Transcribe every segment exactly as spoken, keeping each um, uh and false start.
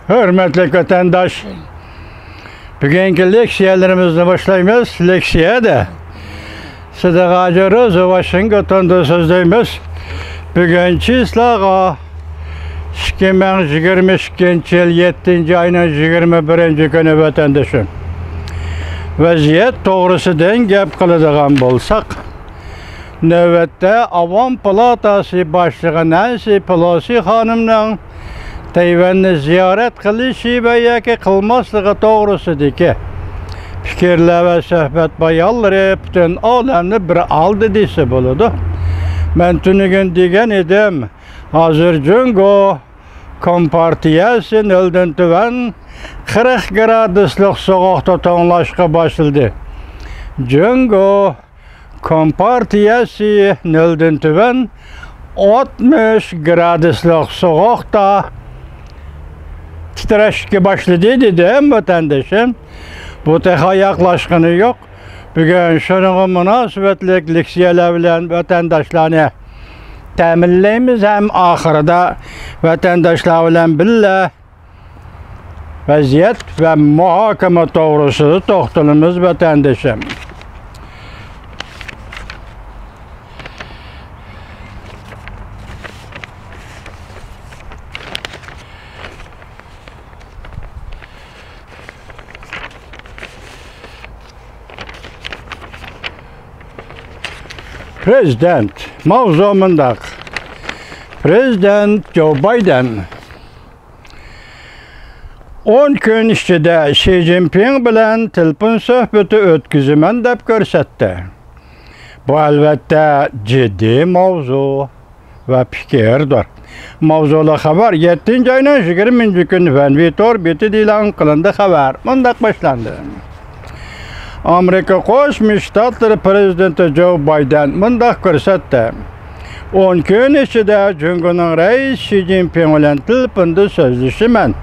ھۆرمەتلىك ۋەتەنداش، بۈگۈنكى لېكسىيەلىرىمىزنى باشلايمىز. لېكسىيەدە سىدىق ھاجى روزى ۋاشىنگتوندا سۆزلەيمىز. بۈگۈن چىسلاغا ئىككى مىڭ يىگىرمە ئىككىنچى يىل يەتتىنچى ئاينىڭ يىگىرمە بىرىنچى كۈنى ۋەتەندىشىم. ۋەزىيەت توغرىسىدىن گەپ قىلىدىغان بولساق، نۆۋەتتە ئاۋام پالاتاسى باشلىقى نەنسى پېلوسى خانىمنىڭ تەيۋەننى زىيارەت قىلىشى ۋە ياكى قىلماسلىقى توغرىسىدىكى پىكىرلەر ۋە سۆھبەت بايانلىرى پۈتۈن ئالەمنى بىر ئالدى دېسە بولىدۇ. مەن تۈنۈگۈن دېگەن ئىدىم، ھازىر جۇڭگو كومپارتىيەسى نۆلدىن تۆۋەن قىرىق گرادۇسلۇق سوغۇقتا توڭلاشقا باشلىدى. جۇڭگو كومپارتىيەسى نۆلدىن تۆۋەن ئاتمىش گرادۇسلۇق سوغۇقتا تىترەشكە باشلىدى، دېدىم، ۋەتەندىشىم. بۇ تېخى ئاياغلاشقىنى يوق. بۈگۈن شۇنىڭغا مۇناسىۋەتلىك لېكسىيەلەر بىلەن ۋەتەنداشلارنى تەمىنلەيمىز ھەم ئاخىرىدا ۋەتەنداشلار بىلەن بىللە ۋەزىيەت ۋە مۇھاكىمە توغرىسىدا توختىلىمىز، ۋەتەندىشىم. پرېزىدېنت، ماۋزۇ مۇنداق. پرېزىدېنت جو بايدېن ئون كۈن ئىچىدە شى جىنپىڭ بىلەن تېلېفون سۆھبىتى ئۆتكۈزىمەن دەپ كۆرسەتتى. بۇ، ئەلۋەتتە، جىددىي ماۋزۇ ۋە پىكىردۇر. ماۋزۇلۇق خەۋەر يەتتىنچى ئاينىڭ يىگىرمىنچى كۈنى فەنۋى تور بېتىدە ئېلان قىلىندى. خەۋەر مۇنداق باشلاندى. ئامېرىكا قوشما شتاتلىرى پرېزىدېنتى جو بايدېن مۇنداق كۆرسەتتى. ئون كۈن ئىچىدە جۇڭگونىڭ رەئىسى شى جىنپىڭ بىلەن تېلېفوندا سۆزلىشىمەن.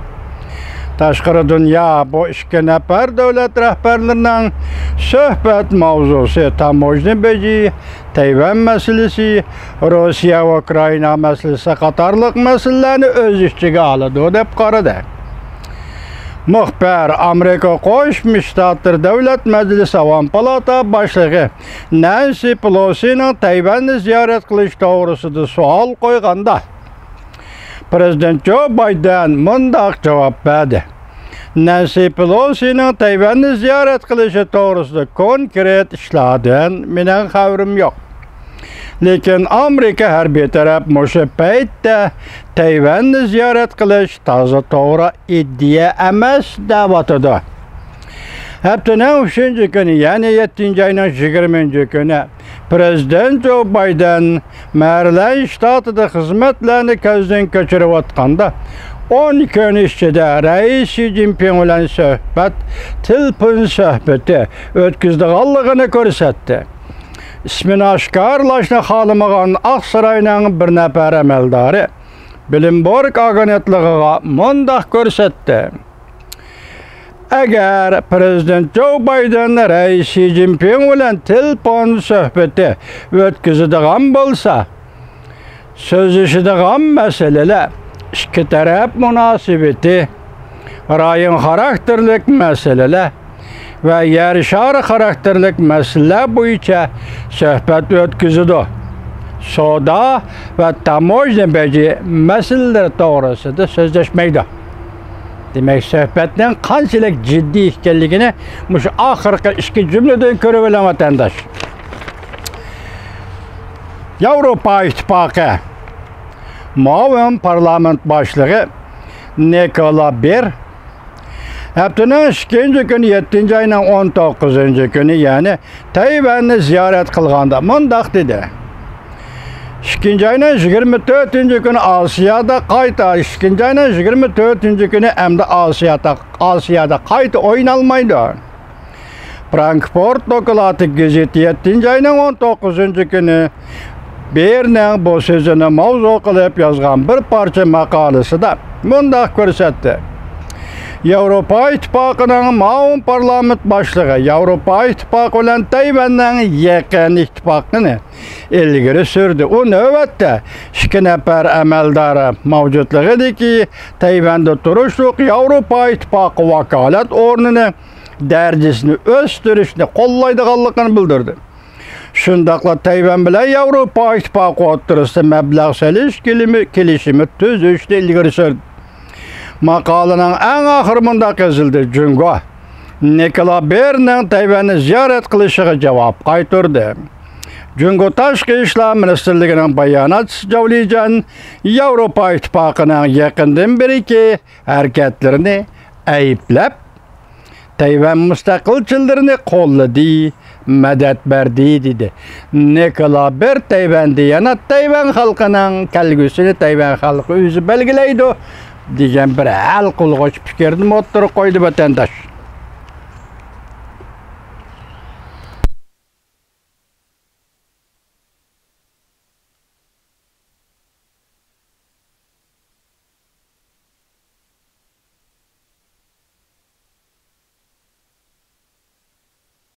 تاشقىرى دۇنيا بۇ ئىككى نەپەر دۆلەت رەھبەرلىرىنىڭ سۆھبەت ماۋزۇسى تاموژنا بېجى، تەيۋەن مەسىلىسى، روسىيە ۋە ئۇكرائىنا مەسىلىسى قاتارلىق مەسىلىلەرنى ئۆز ئىچىگە ئالىدۇ، دەپ قارىدى. مۇخبىر ئامېرىكا قوشما شتاتلىرى دۆلەت مەجلىسى ئاۋام پالاتا باشلىقى نەنسى پېلوسىنىڭ تەيۋەننى زىيارەت قىلىش توغرىسىدا سوئال قويغاندا، پرېزىدېنت جو بايدېن مۇنداق جاۋاب بەردى: نەنسى پېلوسىنىڭ تەيۋەننى زىيارەت قىلىشى توغرىسىدا كونكرېت ئىشلاردىن مېنىڭ خەۋىرىم يوق. لېكىن ئامېرىكا ھەربىي تەرەپ مۇشۇ پەيتتە تەيۋەننى زىيارەت قىلىش تازا توغرا ئىدىيە ئەمەس دەۋاتىدۇ. ھەپتىنىڭ ئۈچىنچى كۈنى، يەنى يەتتىنچى ئاينىڭ يىگىرمىنچى كۈنى، پرېزىدېنت جو بايدېن مەرىلەند شتاتىدا خىزمەتلەرنى كۆزدىن كەچۈرۈۋاتقاندا، ئون كۈن ئىچىدە رەئىس شى جىنپىڭ بىلەن سۆھبەت، تېلېفون سۆھبىتى ئۆتكۈزىدىغانلىقىنى كۆرسەتتى. ئىسمىنى ئاشكارىلاشنى خالىمىغان ئاقساراينىڭ بىر نەپەر ئەمەلدارى بلومبېرگ ئاگېنتلىقىغا مۇنداق كۆرسەتتى: ئەگەر پرېزىدېنت جو بايدېن رەئىس شى جىنپىڭ بىلەن تېلېفون سۆھبىتى ئۆتكۈزىدىغان بولسا، سۆزلىشىدىغان مەسىلىلەر، ئىككى تەرەپ مۇناسىۋىتى، رايون خاراكتېرلىك مەسىلىلەر ۋە يەر شارى خاراكتېرلىك مەسىلىلەر بويىچە سۆھبەت ئۆتكۈزىدۇ. سودا ۋە تاموژنا بېجى مەسىلىلىرى توغرىسىدا سۆزلەشمەيدۇ. دېمەك، سۆھبەتنىڭ قانچىلىك جىددىي ئىكەنلىكىنى مۇشۇ ئاخىرقى ئىككى جۈملىدىن كۆرۈۋېلىڭ، ۋەتەنداش. ياۋروپا ئىتتىپاقى مۇئاۋىن پارلامېنت باشلىقى نىكولا بېر ھەپتىنىڭ ئىككىنچى كۈنى، يەتتىنچى ئاينىڭ ئون توققۇزىنچى كۈنى، يەنى تەيۋەننى زىيارەت قىلغاندا مۇنداق دېدى: ئىككىنچى ئاينىڭ يىگىرمە تۆتىنچى كۈنى ئاسىيادا قايتا، ئىككىنچى ئاينىڭ يىگىرمە تۆتىنچى كۈنى ئەمدى ئاسىيادا، ئاسىيادا قايتا ئوينالمايدۇ. فرانكفورت دوكلاتى گېزىتى يەتتىنچى ئاينىڭ ئون توققۇزىنچى كۈنى بېرنىڭ بۇ سۆزىنى ماۋزۇ قىلىپ يازغان بىر پارچە ماقالىسىدا مۇنداق كۆرسەتتى: ياۋروپا ئىتتىپاقىنىڭ مۇئاۋىن پارلامېنت باشلىقى ياۋروپا ئىتتىپاقى بىلەن تەيۋەننىڭ يېقىن ئىتتىپاقلىقىنى ئىلگىرى سۈردى. ئۇ نۆۋەتتە ئىككى نەپەر ئەمەلدار مەۋجۇتلۇقىدىكى تەيۋەندە تۇرۇشلۇق ياۋروپا ئىتتىپاقى ۋاكالەت ئورنىنى دەرىجىسىنى ئۆستۈرۈشنى قوللايدىغانلىقىنى بىلدۈردى. شۇنداقلا تەيۋەن بىلەن ياۋروپا ئىتتىپاقى ئوتتۇرىسىدا مەبلەغ سېلىش كېلىمى-، كېلىشىمى تۈزۈشنى ئىلگىرى سۈردى. ماقالىنىڭ ئەڭ ئاخىرى مۇنداق يېزىلدى: جۇڭگو نىكولا بېرنىڭ تەيۋەننى زىيارەت قىلىشىغا جاۋاب قايتۇردى. جۇڭگو تاشقى ئىشلار مىنىستىرلىكىنىڭ باياناتچىسى جاۋ لىجيەن ياۋروپا ئىتتىپاقىنىڭ يېقىندىن بېرىكى ھەرىكەتلىرىنى ئەيىبلەپ، تەيۋەن مۇستەقىلچىلىرىنى قوللىدى، مەدەت بەردى، دېدى. نىكولا بېر تەيۋەندە يەنە تەيۋەن خەلقىنىڭ كەلگۈسىنى تەيۋەن خەلقى ئۆزى بەلگىلەيدۇ، دېگەن بىر ھەل قىلغۇچ پىكىرنى ئوتتۇرىغا قويدى، ۋەتەنداش.